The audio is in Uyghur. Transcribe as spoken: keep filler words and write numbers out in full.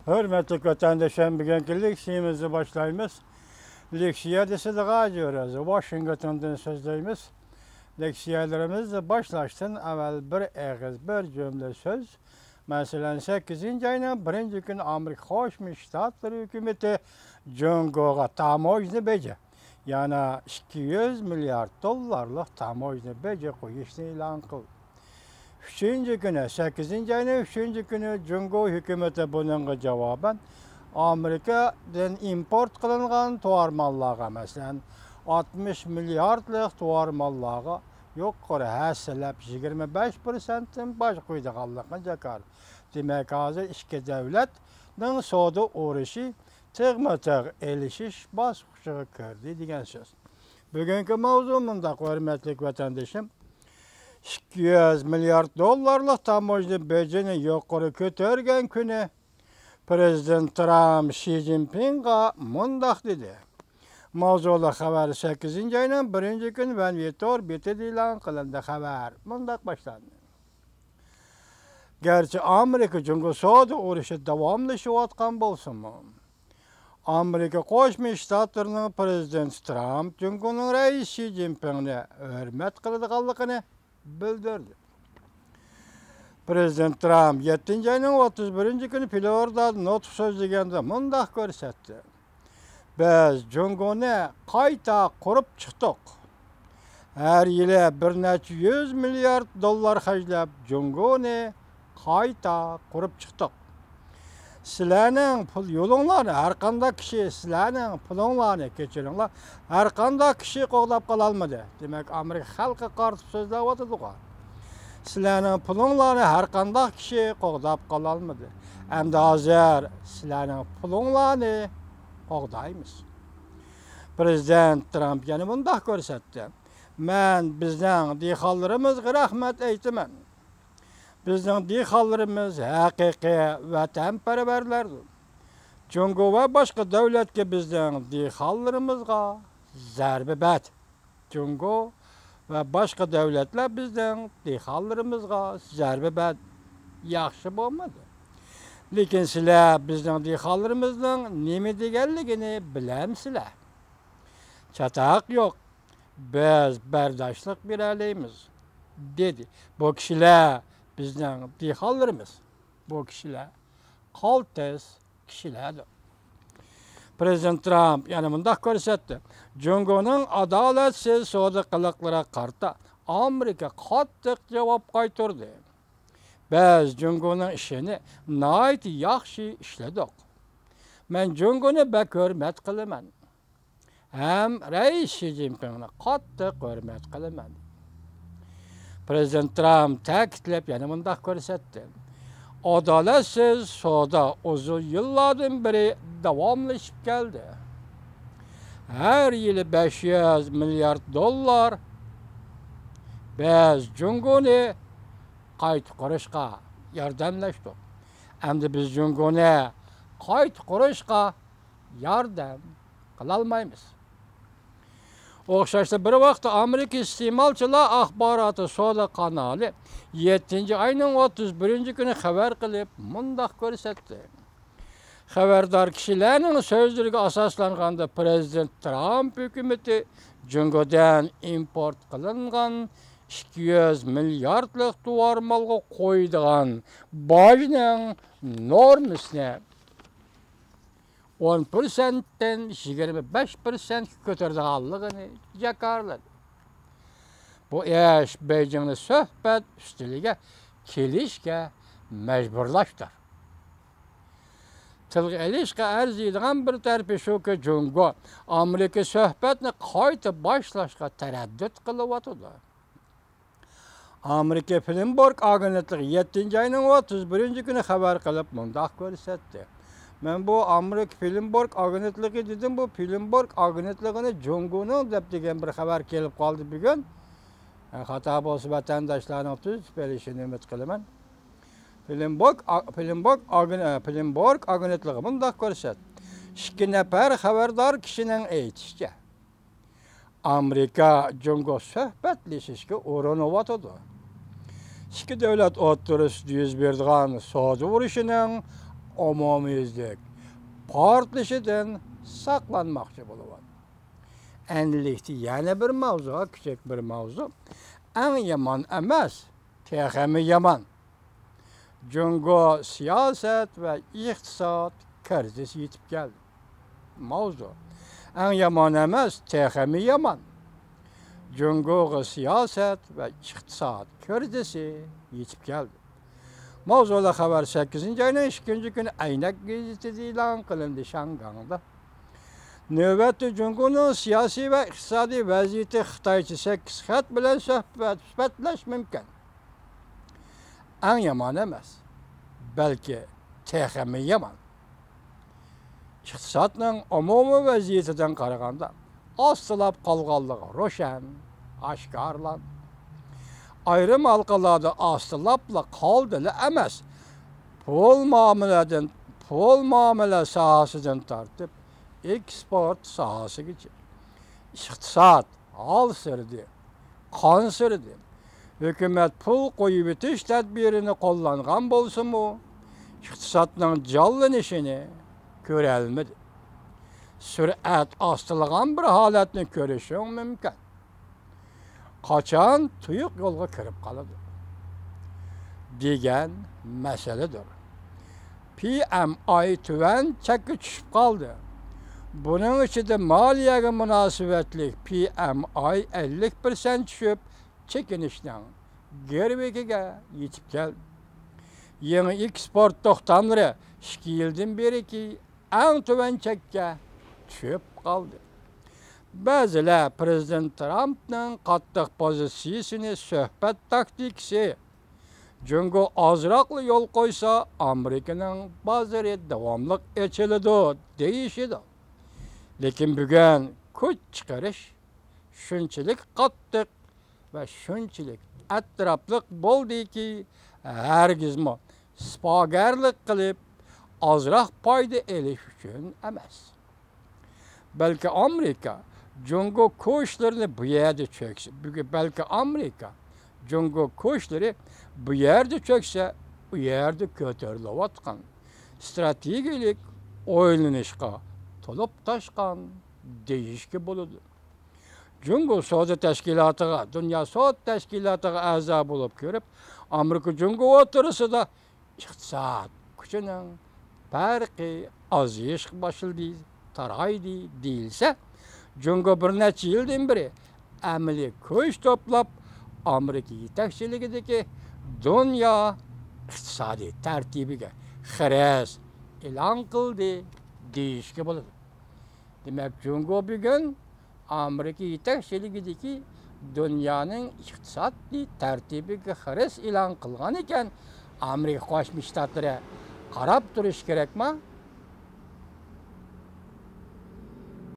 ھۆرمەتلىك ۋەتەنداشلار، بۈگۈنكى لېكسىيەمىزنى باشلايمىز. لېكسىيە دېسە، غاجىرىز، ۋاشىنگتوندىن سۆزلەيمىز. لېكسىيەلىرىمىزنى باشلاشتىن ئەۋۋەل بىر ئېغىز، بىر جۈملە سۆز. مەسىلەن، سەككىزىنچى ئاينىڭ بىرىنچى كۈنى ئامېرىكا قوشما شتاتلىرى ھۆكۈمىتى جۇڭگوغا تاموژنا بېجى، يەنى ئىككى يۈز مىليارد دوللارلىق تاموژنا بېجى قويۇشنى ئېلان قىلدى. ئۈچىنچى كۈنى، سەككىزىنچى ئاينىڭ ئۈچىنچى كۈنى جۇڭگو ھۆكۈمىتى بۇنىڭغا جاۋابەن ئامېرىكادىن ئىمپورت قىلىنغان تۇۋار ماللارغا، مەسىلەن، ئاتمىش مىلياردلىق تۇۋار ماللارغا يۇقىرى ھەسسىلەپ يىگىرمە بەش پىرسەنتتىن باج قويىدىغانلىقىنى جاكاردى. دېمەك، ھازىر ئىككى دۆلەتنىڭ سودا ئۇرۇشى تىغمۇ تىغ ئېلىشىش باسقۇچىغا كىردى دېگەن سۆز. بۈگۈنكى ماۋزۇ مۇنداق، ھۆرمەتلىك ۋەتەندىشىم. ئىككى يۈز مىليارد دوللارلىق تاموژنا بېجىنى يۇقىرى كۆتۈرگەن كۈنى پىرېزىدېنت ترامپ شى جىنپىڭغا مۇنداق دېدى. ماۋزۇلۇق خەۋەر سەككىزىنچى ئاينىڭ بىرىنچى كۈنى ۋەنۋىتور بېتىدە ئېلان قىلىندى. خەۋەر مۇنداق باشلاندى. گەرچە ئامېرىكا جۇڭگو سودا ئۇرۇشى داۋاملىشىۋاتقان بولسىمۇ، ئامېرىكا قوشما شتاتلىرىنىڭ پىرېزىدېنتى ترامپ جۇڭگونىڭ رەئىسى شى جىنپىڭنى ھۆرمەت قىلىدىغانلىقىنى بىلدۈردى. پىرېزىدېنت ترامپ يەتتىنچى ئاينىڭ ئوتتۇز بىرىنچى كۈنى فلورىدادا نۇتۇق سۆزلىگەندە مۇنداق كۆرسەتتى: «بىز جۇڭگونى قايتا قۇرۇپ چىقتۇق. ھەر يىلى بىر نەچچە يۈز مىليارد دوللار خەجلەپ، جۇڭگونى قايتا قۇرۇپ چىقتۇق. سىلەرنىڭ پۇل يولۇڭلارنى ھەر قانداق كىشى، سىلەرنىڭ پۇلۇڭلارنى، كەچۈرۈڭلار، ھەر قانداق كىشى قوغداپ قالالمىدى.» دېمەك، ئامېرىكا خەلقىگە قارىتىپ سۆزلەۋاتىدىغۇ. «سىلەرنىڭ پۇلۇڭلارنى ھەر قانداق كىشى قوغداپ قالالمىدى. ئەمدى ھازىر سىلەرنىڭ پۇلۇڭلارنى قوغدايمىز.» پىرېزىدېنت ترامپ يەنە مۇنداق كۆرسەتتى: «مەن بىزنىڭ دېھقانلىرىمىزغا رەھمەت ئېيتىمەن. بىزنىڭ دېھقانلىرىمىز ھەقىقىي ۋەتەنپەرۋەرلەردۇر. جۇڭگو ۋە باشقا دۆلەتكە بىزنىڭ دېھقانلىرىمىزغا زەربە بەردى. جۇڭگو ۋە باشقا دۆلەتلەر بىزنىڭ دېھقانلىرىمىزغا زەربە بەردى. ياخشى بولمىدى. لېكىن سىلەر بىزنىڭ دېھقانلىرىمىزنىڭ نېمە دېگەنلىكىنى بىلەمسىلەر؟ چاتاق يوق. بىز بەرداشلىق بېرەلەيمىز.» دېدى. بۇ كىشىلەر بىزنىڭ دېھقانلىرىمىز. بۇ كىشىلەر قالتىس كىشىلەردۇر. پىرېزىدېنت ترامپ يەنە مۇنداق كۆرسەتتى: «جۇڭگونىڭ ئادالەتسىز سودا قىلىقلىرىغا قارىتا ئامېرىكا قاتتىق جاۋاب قايتۇردى. بىز جۇڭگونىڭ ئىشىنى ناھايىتى ياخشى ئىشلىدۇق. مەن جۇڭگونى بەك ھۆرمەت قىلىمەن ھەم رەئىس شى جىنپىڭنى قاتتىق ھۆرمەت قىلىمەن.» پىرېزىدېنت ترامپ تەكىتلەپ يەنە مۇنداق كۆرسەتتى: «ئادالەتسىز سودا ئۇزۇن يىللاردىن بېرى داۋاملىشىپ كەلدى. ھەر يىلى بەش يۈز مىليارد دوللار بىز جۇڭگونى قايتا قۇرۇشقا ياردەملەشتۇق. ئەمدى بىز جۇڭگونى قايتا قۇرۇشقا ياردەم قىلالمايمىز.» ئوخشاشلا بىر ۋاقىتتا ئامېرىكا ئىستېمالچىلار ئاخباراتى سودا قانالى يەتتىنچى ئاينىڭ ئوتتۇز بىرىنچى كۈنى خەۋەر قىلىپ مۇنداق كۆرسەتتى: «خەۋەردار كىشىلەرنىڭ سۆزلىرىگە ئاساسلانغاندا، پىرېزىدېنت ترامپ ھۆكۈمىتى جۇڭگودىن ئىمپورت قىلىنغان ئىككى يۈز مىلياردلىق تۇۋار مالغا قويىدىغان باجنىڭ نورمىسىنى ئون پىرسەنتتىن يىگىرمە بەش پىرسەنتكە كۆتۈرىدىغانلىقىنى جاكارلىدى. بۇ ئىش بېيجىڭنى سۆھبەت ئۈستىلىگە كېلىشكە مەجبۇرلاشتۇر. تىلغا ئېلىشقا ئەرزىيدىغان بىر تەرىپى شۇكى، جۇڭگو ئامېرىكا سۆھبەتنى قايتا باشلاشقا تەرەددۇت قىلىۋاتىدۇ.» ئامېرىكا بلومبېرگ ئاگېنتلىقى يەتتىنچى ئاينىڭ ئوتتۇز بىرىنچى كۈنى خەۋەر قىلىپ مۇنداق كۆرسەتتى. مەن بۇ ئامېرىكا بلومبېرگ ئاگېنتلىقى دېدىم، بۇ بلومبېرگ ئاگېنتلىقىنى جۇڭگونىڭ دەپ دېگەن بىر خەۋەر كېلىپ قالدى بۈگۈن. خاتا بولسا ۋەتەنداشلارنىڭ تۈزىتىپ بېرىشىنى ئۈمىد قىلىمەن. بلومبېرگ ئا-، بلومبېرگ ئاگېن-، ئە، بلومبېرگ ئاگېنتلىقى مۇنداق كۆرسەتتى. ئىككى نەپەر خەۋەردار كىشىنىڭ ئېيتىشىچە، ئامېرىكا جۇڭگو سۆھبەتلىشىشكە ئۇرۇنۇۋاتىدۇ. ئىككى دۆلەت ئوتتۇرىسىدا يۈز بېرىدىغان سودا ئۇرۇشىنىڭ ئومۇميۈزلۈك پارتلىشىدىن ساقلانماقچى بولىدۇ. ئەنلىكتە يەنە بىر ماۋزۇ، كىچىك بىر ماۋزۇ. ئەڭ يامان ئەمەس، تېخىمۇ يامان. جۇڭگو سىياسەت ۋە ئىقتىساد كىرىزىسى يېتىپ كەلدى. ماۋزۇ. ئەڭ يامان ئەمەس، تېخىمۇ يامان. جۇڭگوغا سىياسەت ۋە ئىقتىساد كىرىزىسى يېتىپ كەلدى. ماۋزۇلۇق خەۋەر سەككىزىنچى ئاينىڭ ئىككىنچى كۈنى ئەينەك گېزىتىدە ئېلان قىلىندى، شياڭگاڭدا. نۆۋەتتە جۇڭگونىڭ سىياسىي ۋە ئىقتىسادىي ۋەزىيىتى خىتايچە سەككىز خەت بىلەن سۆھبەت، سۈپەتلەش مۇمكىن. ئەڭ يامان ئەمەس، بەلكى تېخىمۇ يامان. ئىقتىسادنىڭ ئومۇمىي ۋەزىيىتىدىن قارىغاندا، ئاستىلاپ قالغانلىقى روشەن، ئاشكارىلاندى. ئايرىم ھالقىلاردا ئاستىلاپلا قالدىلا ئەمەس، پۇل مۇئامىلىدىن، پۇل مۇئامىلە ساھەسىدىن تارتىپ، ئېكسپورت ساھەسىگىچە ئىقتىساد ھالسىرىدى، قانسىرىدى. ھۆكۈمەت پۇل قويۇۋېتىش تەدبىرىنى قوللانغان بولسىمۇ، ئىقتىسادنىڭ جانلىنىشىنى كۆرەلمىدى. سۈرئەت ئاستىلىغان بىر ھالەتنى كۆرۈشۈڭ مۇمكىن. قاچان تۇيۇق يولغا كىرىپ قالىدۇ دېگەن مەسىلىدۇر. پى ئەم ئاي تۆۋەن چەككە چۈشۈپ قالدى. بۇنىڭ ئىچىدە مالىيەگە مۇناسىۋەتلىك پى ئەم ئاي ئەللىك پىرسەنت چۈشۈپ، چېكىنىشنىڭ گىرۋىكىگە يېتىپ كەلدى. يېڭى ئېكسپورت توختاملىرى ئىككى يىلدىن بېرىكى ئەڭ تۆۋەن چەككە چۈشۈپ قالدى. بەزىلەر پىرېزىدېنت ترامپنىڭ قاتتىق پوزىتسىيىسىنى سۆھبەت تاكتىكىسى، جۇڭگو ئازراقلا يول قويسا، ئامېرىكىنىڭ بازىرى داۋاملىق ئېچىلىدۇ دېيىشىدۇ. لېكىن بۈگۈن كۈچ چىقىرىش شۇنچىلىك قاتتىق ۋە شۇنچىلىك ئەتراپلىق بولدىكى، ھەرگىزمۇ سىپاگەرلىك قىلىپ ئازراق پايدا ئېلىش ئۈچۈن ئەمەس. بەلكى ئامېرىكا جۇڭگو كوچلىرىنى بۇ يەردە چۆكسە، بۈگۈن بەلكى ئامېرىكا جۇڭگو كوچلىرى بۇ يەردە چۆكسە، ئۇ يەردە كۆتۈرۈلۈۋاتقان ئىستراتېگىيەلىك ئويلىنىشقا تولۇپ تاشقان دېيىشكە بولىدۇ. جۇڭگو سودا تەشكىلاتىغا، دۇنيا سودا تەشكىلاتىغا ئەزا بولۇپ كىرىپ، ئامېرىكا جۇڭگو ئوتتۇرىسىدا ئىقتىساد كۈچىنىڭ پەرقى ئازىيىشقا باشلىدى، تارايدى دېيىلسە، جۇڭگو بىر نەچچە يىلدىن بېرى ئەمەلىي كۈچ توپلاپ، ئامېرىكا يېتەكچىلىكىدىكى دۇنيا ئىقتىسادىي تەرتىپىگە خىرىس ئېلان قىلدى دېيىشكە بولىدۇ. دېمەك، جۇڭگو بۈگۈن ئامېرىكا يېتەكچىلىكىدىكى دۇنيانىڭ ئىقتىسادىي تەرتىپىگە خىرىس ئېلان قىلغان ئىكەن، ئامېرىكا قوشما شتاتلىرى قاراپ تۇرۇشى كېرەكما؟